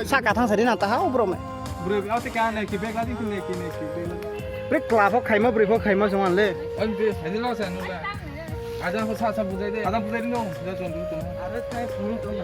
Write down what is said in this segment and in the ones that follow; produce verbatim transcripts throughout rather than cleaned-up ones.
Saka thanng sari na taha o bro me. Broi, o te ka ne ki bag la di, ki ne ki ne ki bag la. Bre kla pho khaimo, broi pho khaimo song le. Ang te sadi lo sa nu le. Aja pho sa sa bujai de. Aja bujai de no. Ja chon du to. Are thai phone to na.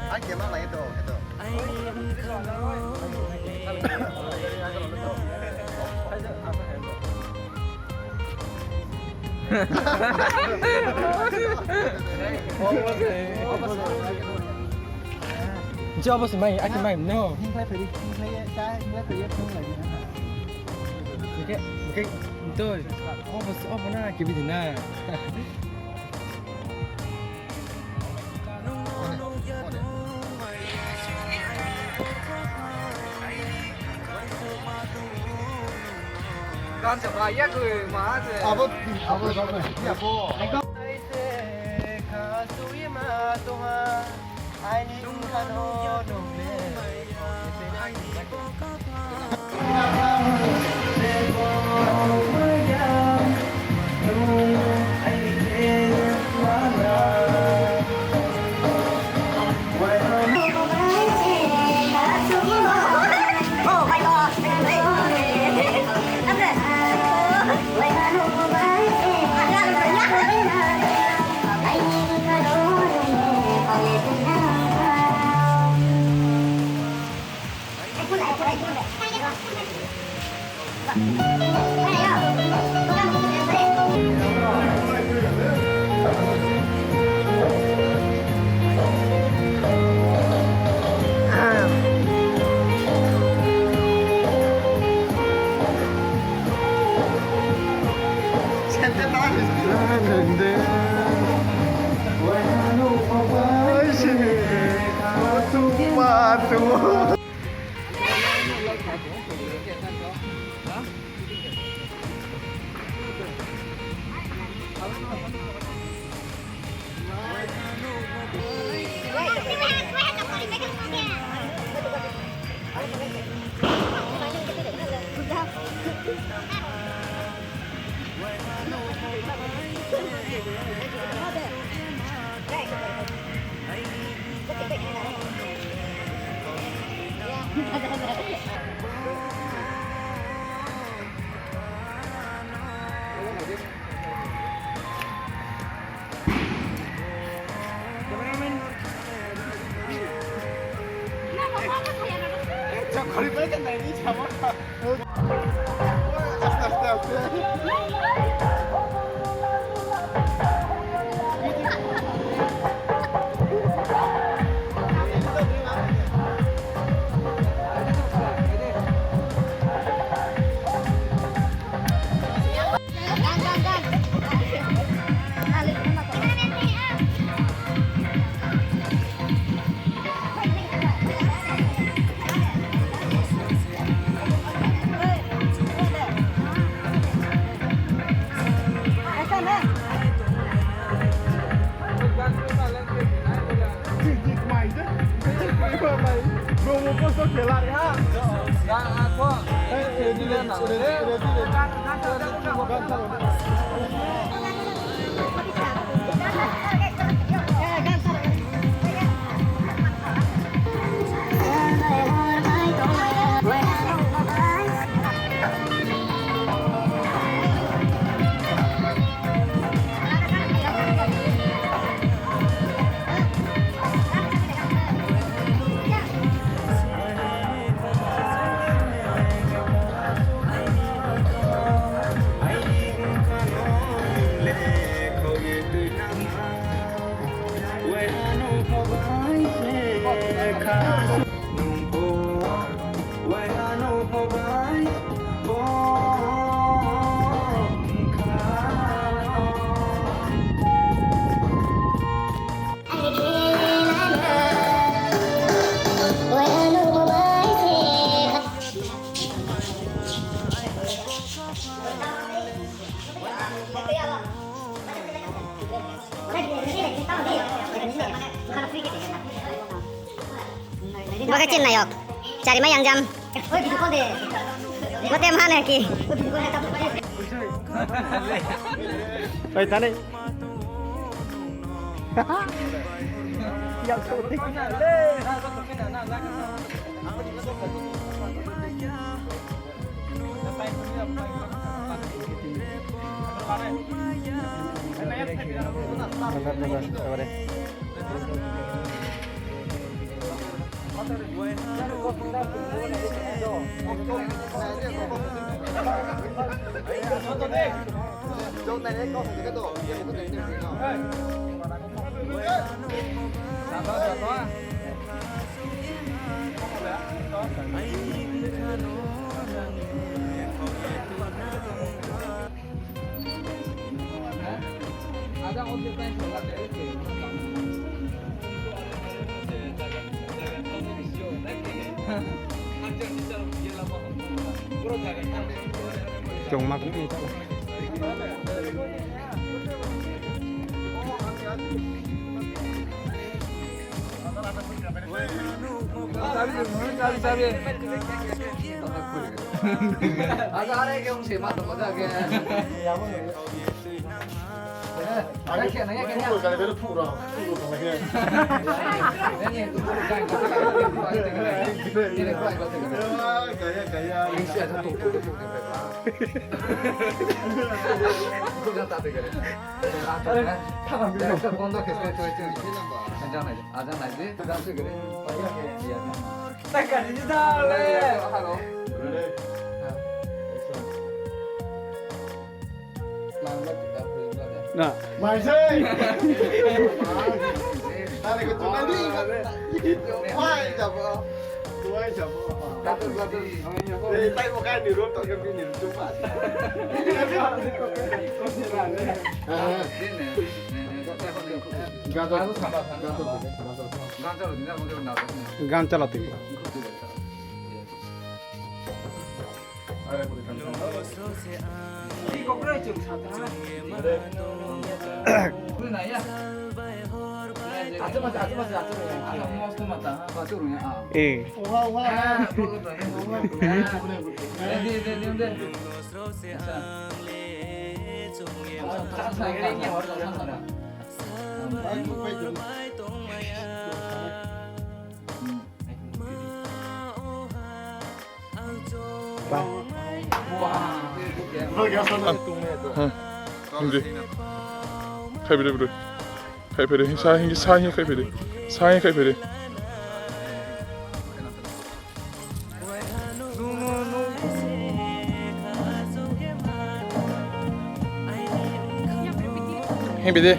Ang khe ma lai to, khe to. Nchi obo se mai, akhe mai no. Hingkhlai phai ri, hingkhlai ya, cha hingkhlai phai ya, phung lai ya. Oke, oke, toi. Obo se, obo na, kibi di na. Abo, abo, abo. Bo khe chini nayok. Charima Yangjam. Bo te mane ki. Oi, tani. Chongma khe. Na. Maisei. Tadi ko tunai ni. Wai jabo. Wai jabo. Gatur, gatur. Eh, tai mo kai ni room to ke bini room to pa. Gatur, gatur, gatur. Gan chala tini. Eh. Ba. Ha. Hindi. Khai bide bide. Khai phede, sa hingi, sa hingi khai phede. Sa hingi khai phede. Hingi bide.